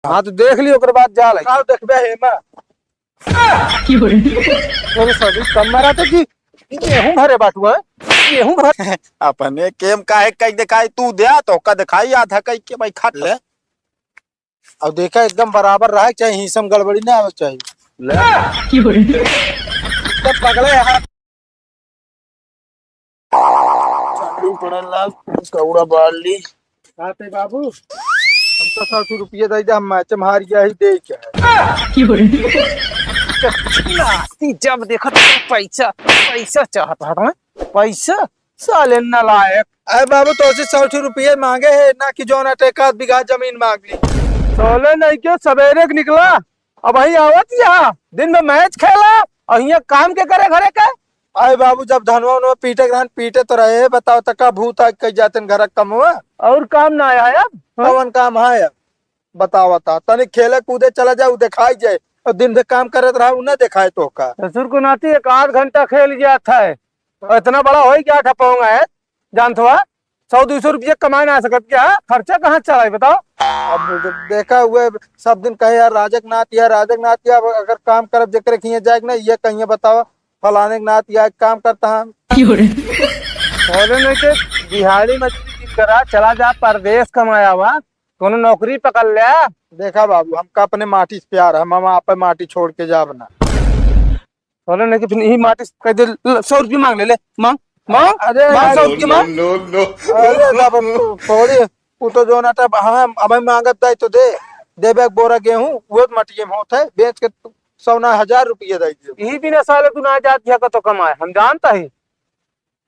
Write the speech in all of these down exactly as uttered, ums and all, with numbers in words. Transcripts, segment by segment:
हाँ, तो देख ली, ओकर बाद जा ले। का देखबे हे माँ? अरे सभी कम मारा तो कि गेहूं भरे बाटू है, गेहूं भर। अपने केम काहे कई दिखाई, तू दे तो का दिखाई, आधा कई के भाई खट ले। अब देखा, एकदम बराबर रहा, चाहे हिस्सा में गड़बड़ी ना आवे चाहिए। ले। तो पगले हाथ चालू पड़ल लाग, कौड़ा बाल ली। का ते बाबू, हमका सौ रुपये दे दे, हम मैच में हार गया ही, दे क्या है? नाती जब देखत पैसा, पैसा चाहत हट में, पैसा, साले नालायक। अरे बाबू, तो से सौ रुपये मांगे है ना कि जौन आटे एक आध बीघा जमीन मांग ली। साले नहीं के सवेरे के निकला, अब वही आवत यहाँ दिन में मैच खेला और यहाँ काम के करे घरे के। अरे बाबू, जब धनवा उनवा पीटे के रहन, पीटे तो रहे, बताओ त का भूत आ के जाते घर कमवा? और काम ना आया अब? हाँ? कौन काम है अब? बताओ ता, तनी खेले कूदे चला जाए, उ दिखाई जाए, और दिन भर काम करत रहा, उ ना दिखाए तो का? ससुर को नाती एक आध घंटा खेल गया था, और इतना बड़ा हो गया था पाऊंगा है, जानत हुआ, सौ दो सौ रुपया कमाए ना सकत क्या? खर्चा कहाँ चलाई बताओ? अब देखा हुए सब दिन कहे, "यार, राजक नात या, राजक नात या।" अब अगर काम करब जेकरे खिए जाए के ना, ये कहिए बताओ, "फलाने के नात या काम करता है।" बोले नहीं तो दिहाड़ी मजदूरी जिन करा, चला जा परदेश कमाया हुआ, कोनो नौकरी पकड़ ले। देखा बाबू, हमका अपने माटी से प्यार है, हम, हम आप माटी छोड़ के जाब ना। बोले नहीं कि फिर यही माटी से कह दे, ल-, सौ रुपये मांग ले, ले, मांग, मांग, अरे मांग यार, सौ रुपये मांग। No, no, no। अरे बाबा, थोड़ी, वो तो जो ना तब, हाँ, अब हम मांगत दाई तो दे, देबे एक बोरा गेहूं, वो तो मटिए में होत है, बेच के सौ ना हजार रुपये दे दे। यही बिना साले तू ना जात यहाँ का तो कमाए, हम जानता ही।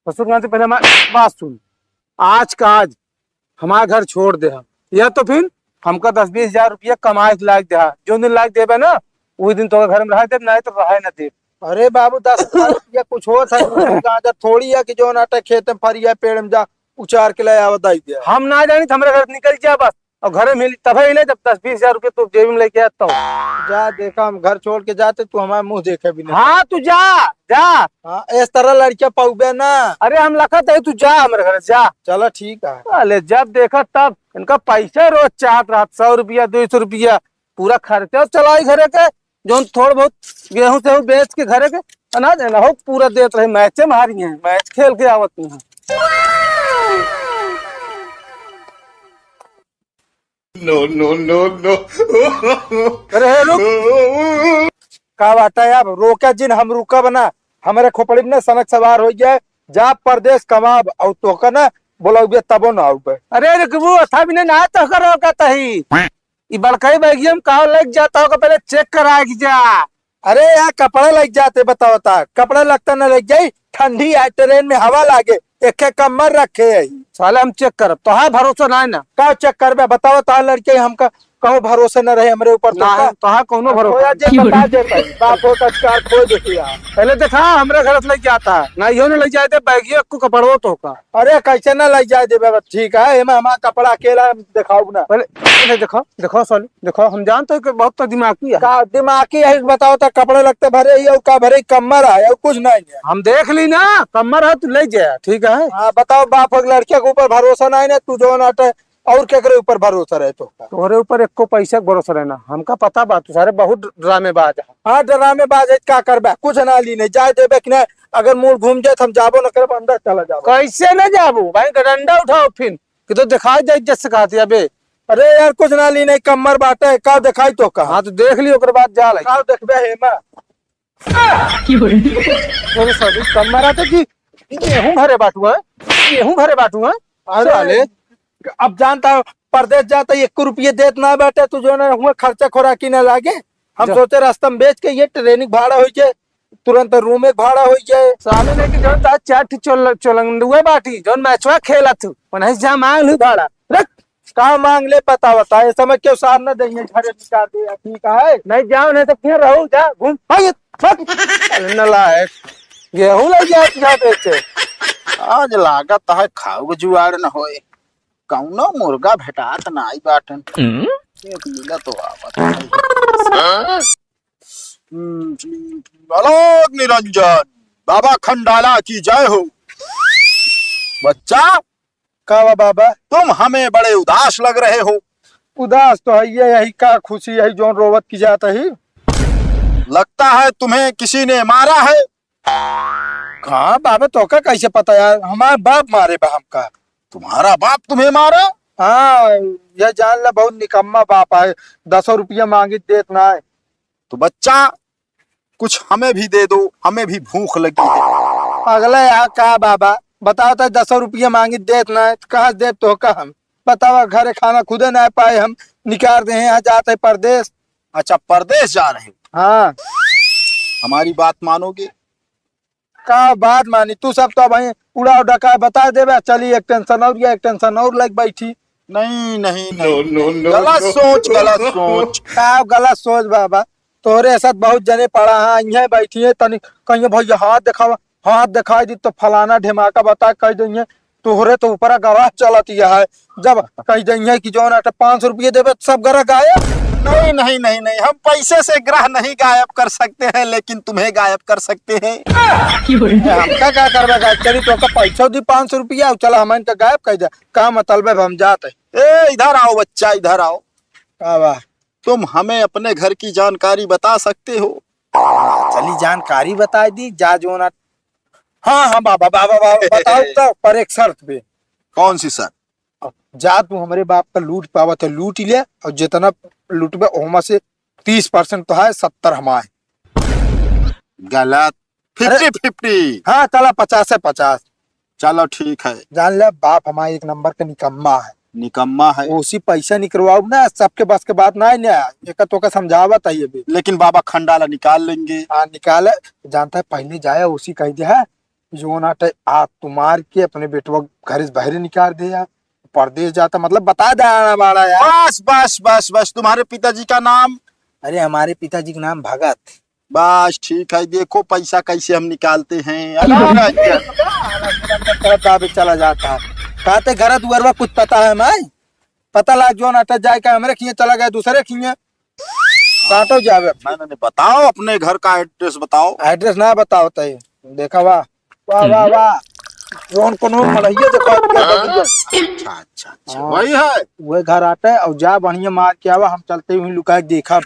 ससुर, यहाँ से पहले हमारी बात सुन, आज का आज हमारा घर छोड़ दे हम, या तो फिर हमका दस बीस हजार रुपया कमाए के लायक दे, जो दिन लायक देबे ना, वही दिन तोके घर में रह देब, नहीं तो रहे ना देब। अरे बाबू, दस हजार रुपया कुछ होत है? गाजर थोड़ी है कि जो नाटे खेत में फरिया पेड़ में जा उचार के ले आवा दाई दे। हम ना जानी तो हमारे घर से निकल जा बस, और घर में मिली तब ही ले जब दस बीस हजार रुपया तू जेब में लेके आता हूँ। जा देखा, हम घर छोड़ के जाते, तू हमारे मुंह देखे भी नहीं। हाँ, तू जा, जा। हाँ, इस तरह लड़कियां पाउबे ना। अरे हम लखत है, तू जा हमारे घर से, जा। चलो ठीक है। अले जब देखा तब इनका पैसा रोज चाहत रहत, सौ रुपया, दो सौ रुपया, पूरा खर्चा चलाई घरे के, जौन थोड़ बहुत गेहूं से बेच के घरे के अनाज है ना हो पूरा देत रहे। मैचे में हारी हैं, मैच खेल के आवत नहीं। No, no, no, no। अरे हे रुक, का बात है अब? रोका जिन, हम रुकब ना, हमरे खोपड़ी में ना सनक सवार हो जाए, जा परदेश कमाब, और तोका ना बोलाउबे तबो ना आउबे। अरे रुकबू, अथा भी ना, ना तो करो का तही। ई बड़कई बैगिया में का लग जाता होगा, पहले चेक कराए के जा। अरे यार, कपड़ा लग जाते, बताओ ता, कपड़ा लगता ना लग जाई, ठंडी है, ट्रेन में हवा लागे, एके कम्मर रखे है। साले हम चेक करब, तोहार भरोसा ना है ना। का चेक करबे, बताओ ता, लड़के हमका कहो भरोसा न रहे हमरे ऊपर तो ना का? है, तोहार कौनो अब भरोसा खोया नहीं। जे बता दे भाई, बाप हो का अधिकार खो देती है। पहले देखा, हमरे घर से लग जाता है ना, इहो ना लग जाए दे, बैगिया को कपड़वो तो का। अरे कैसे ना लग जाए देबे, बस ठीक है, एमे हमारा कपड़ा अकेला हम दिखाऊ ना। पहले, पहले देखो, देखो साली, देखो, हम जानते हैं कि बहुत तो दिमागी है। का दिमागी है, बताओ तो, कपड़े लगते भरे ही, और का भरे, कम्मर है, और कुछ नहीं है। हम देख ली ना, कम्मर है, तू ले जा, ठीक है। हाँ, बताओ, बाप हो लड़के के ऊपर भरोसा नहीं ना, तू जो ना टे-, और केकरे ऊपर भरोसा रहे तो का? तोहरे ऊपर एको पैसा के भरोसा रहे ना, हमका पता बा, तू सारे बहुत ड्रामेबाज है। हाँ, ड्रामेबाज है, का करबे, कुछ ना ली नहीं, जाए देबे कि नहीं, अगर मूड घूम जाए तो हम जाबो न करब, अंदर चला जाबो। कैसे न जाबो भाई, डंडा उठाओ फिर। कि तो दिखाई दे इज्जत से कहती अबे। अरे यार, कुछ ना ली नहीं, कम्मर बाटे, का दिखाई तो का? हाँ, तो देख ली, ओकर बाद जा ले। का देखबे हे माँ? अरे सॉरी, कम्मर आते कि गेहूं भरे बाटू है, गेहूं भरे बाटू है। अरे साले। अब जानता हूँ, परदेश जाता एक रुपये देत ना बाटे, तू जो ना हुआ खर्चा खोराकी ना लागे। हम जा। सोचे रास्ता में बेच के ये ट्रेनिंग भाड़ा हो जाए, तुरंत रूम एक भाड़ा हो जाए। साले नहीं कि जौन ता चार ठे चोल-, चोलंगुआ बाटी, जौन मैचवा खेलत हूँ, उन्हें जा मांग लू भाड़ा। रख। का मांग ले बतावा ता, ये समय क्यों सार न देंगे, घरे निकाल दे, ठीक है? नहीं जाओ, नहीं तो क्यों रहो, जा, घूम, भाग, भाग। अरे नलायक, गेहूं लग जाए तुझा बेचे। आज लागत है खाऊ जुआड़ न होए, कौनो मुर्गा भेटात ना आई बाटन। हम्म? एक मिला तो आवत है। हम्म, अलग निरंजन, बाबा खंडाला की जय हो। बच्चा, का हुआ बाबा? तुम हमें बड़े उदास लग रहे हो। उदास तो है ये, यही का खुशी है जौन रोवत की जात ही। लगता है तुम्हें किसी ने मारा है। कहाँ बाबा, तोका कैसे पता यार? हमार बाप मारे बा हमका। तुम्हारा बाप तुम्हें मारा? हाँ, यह जान ले बहुत निकम्मा बाप है, दसो रुपया मांगी देत ना है। तो बच्चा, कुछ हमें भी दे दो, हमें भी भूख लगी है। अगला यहाँ का बाबा, बताओ तो, दसो रुपया मांगी देत ना है, तो कहाँ से देब तोहका हम? बतावा, घरे खाना खुदे ना पाए हम, निकाल दे हैं, यहाँ जात है परदेस। अच्छा, परदेस जा रहे हो? हाँ। हमारी बात मानोगे? का बात मानी? तू सब तो भाई उड़ाव डकाए बता देबे, चली एक tension और या एक tension और लग बैठी। नहीं, नहीं, नहीं, no, no, नहीं। No, गलत no, सोच, no, गलत no। सोच। का गलत सोच बाबा? तोहरे साथ बहुत जने पड़ा हाँ, इहें बैठी है, तनी कहिए भैया हाथ देखावा, हाथ देखाई दी तो फलाना ढेमाका बता कह देंगे, तोहरे तो ऊपर गवाह चलत ही है। जब कह देंगे कि जौन अटे पाँच सौ रुपये देबे, सब ग्रह गायब। नहीं, नहीं, नहीं, नहीं, हम पैसे से ग्रह नहीं गायब कर सकते हैं, लेकिन तुम्हें गायब कर सकते हैं। ए, हमका का करबे गायब? चली तो का पैसा दी पाँच सौ रुपया, और चला हम इनका गायब कर दे। का मतलब है, हम जाते। ए, इधर आओ बच्चा, इधर आओ। का बा? तुम हमें अपने घर की जानकारी बता सकते हो? चली जानकारी बता दी, जा जो ना। हाँ, हाँ, बाबा, बाबा, बाबा, बताओ तो, पर एक शर्त पे। कौन सी शर्त? अब जा तू हमरे बाप का लूट पावत है, लूट ही ले, और जितना लूटबे, ओमा से तीस percent तो है, सत्तर हमार। गलत। अरे, fifty fifty। हाँ, चला, पचास है, पचास। चलो, ठीक है। जान ले, बाप हमारा एक नंबर का निकम्मा है। निकम्मा है। ओसी पैसा निकलवाओ ना, सबके बस के बात ना है ना, एक तो का समझावत है ये भी। लेकिन बाबा खंडाला निकाल लेंगे। हाँ, निकाले। जानता है, पहले जाए, ओसी कह दे है, जो ना टे, आ तुम्हार के अपने बेटवा घर से बाहर निकाल दे यार, परदेस जाता, मतलब, बता दे आना बाड़ा यार। बस, बस, बस, बस, तुम्हारे पिताजी का नाम? अरे, हमारे पिताजी का नाम भगत। बस ठीक है, देखो पैसा कैसे हम निकालते हैं। अरे, करत दाबे चला जाता है। कहते घर दुआरवा कुछ पता है मैं? पता लाग जो ना अटक जाए का, हमरे खिए चला गया, दूसरे खिए। काटो जावे। नहीं, नहीं, नहीं, बताओ अपने घर का address बताओ। Address ना बताओ तई। देखा वाह, वाह, वाह, वाह। जौन कोनो मनइया देखो, अच्छा, अच्छा, अच्छा, हाँ। वही है। वही घर आटे और जा बढ़िया मार के आवा, हम चलते हुए लुका के देखब।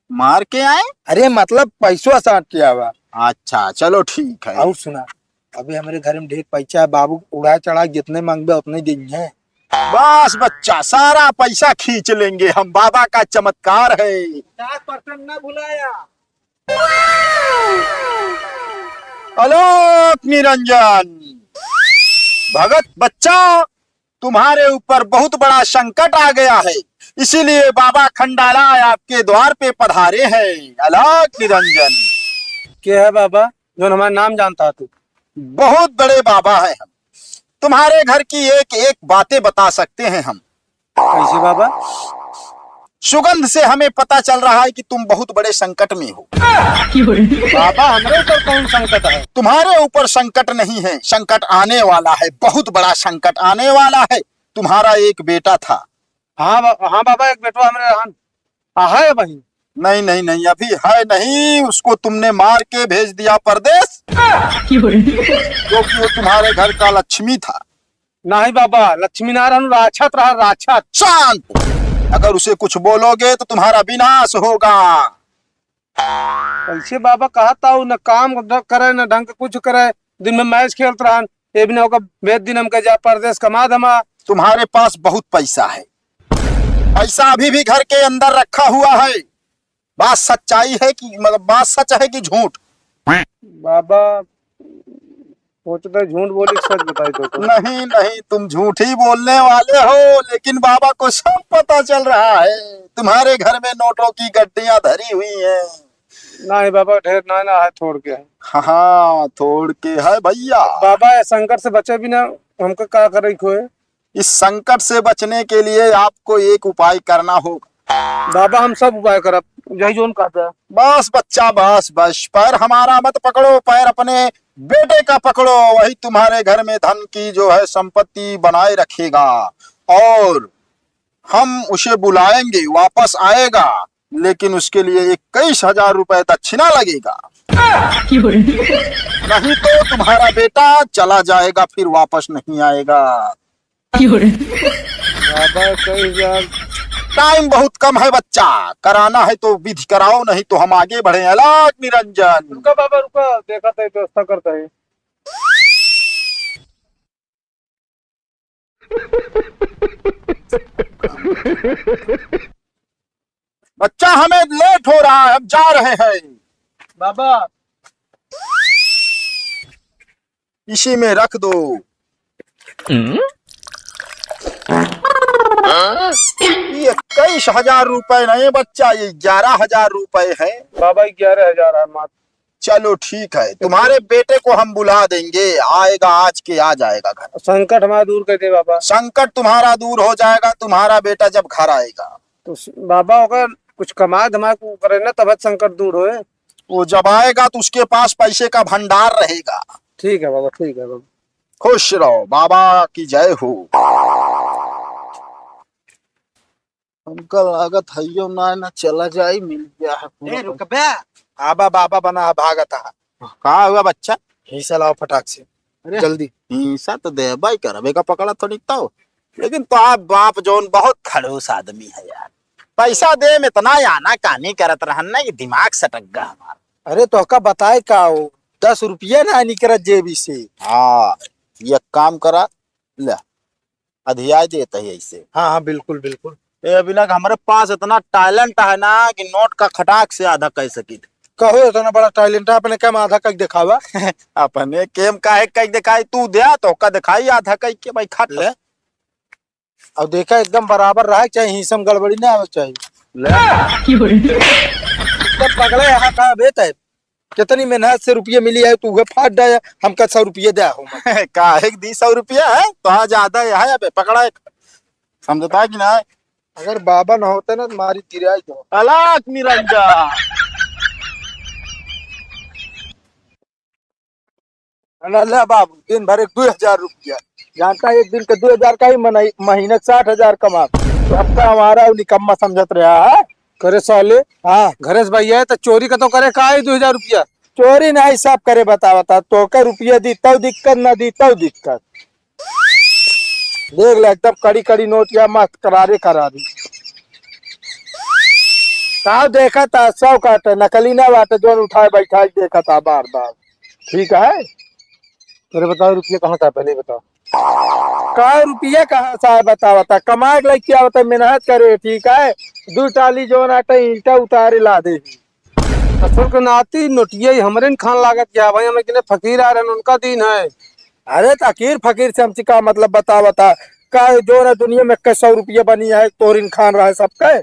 मार के आए? अरे मतलब पैसवा साट के आवा। अच्छा, चलो ठीक है। और सुना, अभी हमरे घर में ढेर पैसा है, बाबू उड़ा चढ़ा जितने मांगबे उतने देंगे। बस बच्चा, सारा पैसा खींच लेंगे हम, बाबा का चमत्कार है। पचास percent ना भुलाया। आलोक निरंजन, भगत बच्चा, तुम्हारे ऊपर बहुत बड़ा संकट आ गया है, इसीलिए बाबा खंडाला आपके द्वार पे पधारे हैं। आलोक निरंजन। के है बाबा, जौन हमारा नाम जानता है तू? बहुत बड़े बाबा हैं हम, तुम्हारे घर की एक एक बातें बता सकते हैं हम। कैसे बाबा? सुगंध से हमें पता चल रहा है कि तुम बहुत बड़े संकट में हो। बाबा, हमरे ऊपर कौन संकट है? तुम्हारे ऊपर संकट नहीं है, संकट आने वाला है, बहुत बड़ा संकट आने वाला है। तुम्हारा एक बेटा था। हाँ बा-, हाँ बाबा, एक बेटवा हमरे रहन। आ, है बहिन? नहीं, नहीं, नहीं, अभी है नहीं, उसको तुमने मार के भेज दिया परदेस। क्यों कि वो तुम्हारे घर का लक्ष्मी था। नहीं बाबा, लक्ष्मी ना रहन, राक्षस रहा, राक्षस। शांत! अगर उसे कुछ बोलोगे तो तुम्हारा विनाश होगा। कैसे बाबा कहत हौ, न काम ढ-, करे, न ढंग के कुछ करे, दिन में मैच खेलत रहन, ये भी ना होगा, भेज दिन हमके जा परदेस कमा धमा। तुम्हारे पास बहुत पैसा है, पैसा अभी भी घर के अंदर रखा हुआ है। बात सच्चाई है कि, मतलब, बात सच है कि झूठ? बाबा, सोचते झूठ बोली, सच बताई तो। नहीं, नहीं, तुम झूठ ही बोलने वाले हो, लेकिन बाबा को सब पता चल रहा है। तुम्हारे घर में नोटों की गड्डियां धरी हुई हैं। नहीं बाबा, ढेर ना, ना है, थोड़ के है। हाँ, थोड़ के है भैया। बाबा, ये संकट से बचे बिना हमका का करे को है? इस संकट से बचने के लिए आपको एक उपाय करना होगा। बाबा, हम सब उपाय करब, यही जोन कहता है। बस बच्चा, बस, बस, पैर हमारा मत पकड़ो, पैर अपने बेटे का पकड़ो, वही तुम्हारे घर में धन की जो है संपत्ति बनाए रखेगा, और हम उसे बुलाएंगे, वापस आएगा, लेकिन उसके लिए इक्कीस हजार रुपए दक्षिणा लगेगा। नहीं तो तुम्हारा बेटा चला जाएगा, फिर वापस नहीं आएगा। बाबा, कई हजार टाइम बहुत कम है बच्चा, कराना है तो विधि कराओ, नहीं तो हम आगे बढ़े। अलख निरंजन। रुका बाबा, रुका, देखत है, व्यवस्था करत है। बच्चा, हमें लेट हो रहा है, हम जा रहे हैं। बाबा, इसी में रख दो। हम्म? ये इक्कीस हजार रुपए नहीं बच्चा, ये ग्यारह हजार रुपए है। बाबा, ग्यारह हजार है मात्र। चलो ठीक है, तुम्हारे बेटे को हम बुला देंगे, आएगा, आज के आ जाएगा घर। संकट हमारा दूर कर दे बाबा। संकट तुम्हारा दूर हो जाएगा, तुम्हारा बेटा जब घर आएगा। तो स-, बाबा, ओकर कुछ कमाए धमाए को करे ना, तब संकट दूर होए। वो जब आएगा तो उसके पास पैसे का भंडार रहेगा। ठीक है बाबा, ठीक है बाबा। खुश रहो, बाबा की जय हो। हमका लागत हइयो ना, ना चला जाई, मिल गया है पूरा ए, रुक पैसा। बे। आबा बाबा बना भागत है। का हुआ बच्चा? हिस्सा लाओ फटाक से। अरे, जल्दी। हिस्सा तो देबा ही करबे का, पकड़ा थोड़ी तो। लेकिन तो आप बाप जौन बहुत खड़ूस आदमी है यार, पैसा दे में इतना आना कानी करत रहन ना कि दिमाग सटक गा हमार। अरे, तो का बताए का हो, दस रुपया ना निकरत जेबी से। हाँ, ये काम करा, ले। अधियाय देत ही ऐसे। हाँ, हाँ, बिल्कुल, बिल्कुल। ए, अभी ना, हमरे पास इतना talent है ना कि नोट का खटाक से आधा कह सकी। कहो, इतना बड़ा talent है, अपने काम आधा कह दिखावा। अपने केम काहे कह दिखाई, तू दे, तो का दिखाई आधा कह के भाई खट। ले। अब देखा, एकदम बराबर रहा, चाहे हिस्सा में गड़बड़ी ना आवे चाहिए। ले। तो पगला यहाँ का बेत है? कितनी मेहनत से रुपये मिली है, तू उहे फाट डाया, हमका सौ रुपये दे हो। काहे के दी सौ रुपया है? तो हाँ, ज्यादा है, अबे पकड़ा है। समझता है कि ना? अगर बाबा ना होते ना, तो मारी गिराई दो। अलख निरंजन। अरे ले बाबू, दिन भर एक दो हजार रुपया। जानता है, एक दिन के दो हजार का ही मनाई, महीने के साठ हजार कमा। तो आपका हमारा निकम्मा समझत रहा है। करे साले, हाँ। घरे से भैया है तो चोरी का तो करे का है दो हजार रुपया? चोरी नहीं, सब करे, बता, बता, तो का रुपया दी तब दिक्कत, ना दी तब दिक्कत। देख ले, एकदम कड़ी कड़ी नोट या मस्त करारे करारी। का देखा था, सौ काटे, नकली ना बाटे, जोन उठाए बैठाए देखा था बार बार। ठीक है, तेरे बताओ रुपया कहाँ था, पहले ही बताओ। का रुपया कहाँ से आए, बतावा ता? कमाए के लइके आवत है, मेहनत करे, ठीक है। दू टाली जोन आटे, ईंटा उतारे ला दे। ससुर के नाती नोटिया ही हमरे न खान लागत क्या भाई, हमें किने फकीर आ रहे हैं, उनका दीन है। अरे, तो फकीर फकीर से हमसे का मतलब, बतावा ता? का जोन है दुनिया में इक्कीस सौ रुपया बनी है, तोरिन खान रहा है सबके।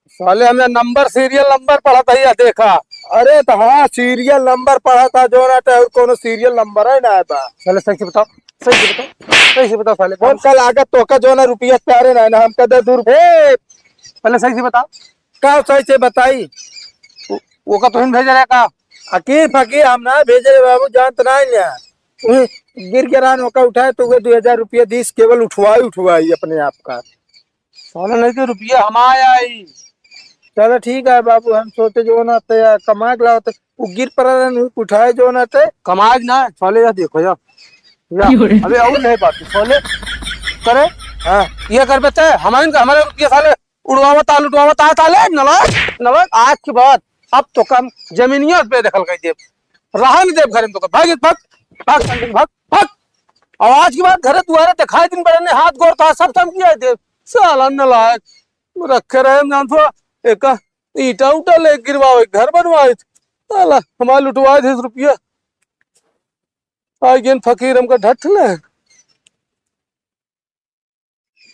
साले, हमें नंबर, serial नंबर पढ़ा था, या देखा। अरे तो हाँ, serial नंबर पढ़ा था, जोन आटे और कोनो serial नंबर है ना बा। साले, सही से बताओ, सही से बताओ, सही से बताओ साले। कौन कल आगत तो का जोन रुपया प्यारे ना, ना हमका दे दू रुपये। ए, पहले सही से बताओ। का सही से बताई? वो, वो का तुहिन भेज रहे का? फकीर फकीर हम ना भेज रहे बाबू, जानत ना लिया। वही गिर गिरान होकर उठाए तो वो दो हजार रुपया दीस, केवल उठवाई उठवाई अपने आप का। साले, नहीं तो रुपया हमार आई। चलो ठीक है बाबू, हम सोचे जो ना ते कमा के लाओ ते, वो गिर पड़ा रहन, वो उठाए जो ना ते। कमाए ना, साले, या देखो या। या, क्यों रे? अबे और नहीं बात, साले। करे? हाँ। ये कर बेटे, हमारे, हमारे रुपया साले उड़वावत आ, लुटवावत आ, साले, नलायक, नलायक, आज के बाद अब तो कम जमीनिया बेदखल कर देब। रहा नहीं देब घर में तो, भाग, भाग, भाग, भाग, भाग। और आज के बाद घरे दुआरे दिखाई दिन बड़े ने हाथ गोड़ तो सब थम किया देब। साला नलायक, रखे रहे हम जान थोड़ा एक ईंटा उटा ले गिरवावे, घर बनवाए। साला हमारे लुटवाए थे रुपया। आ गेन फकीर हमका ढठ ले।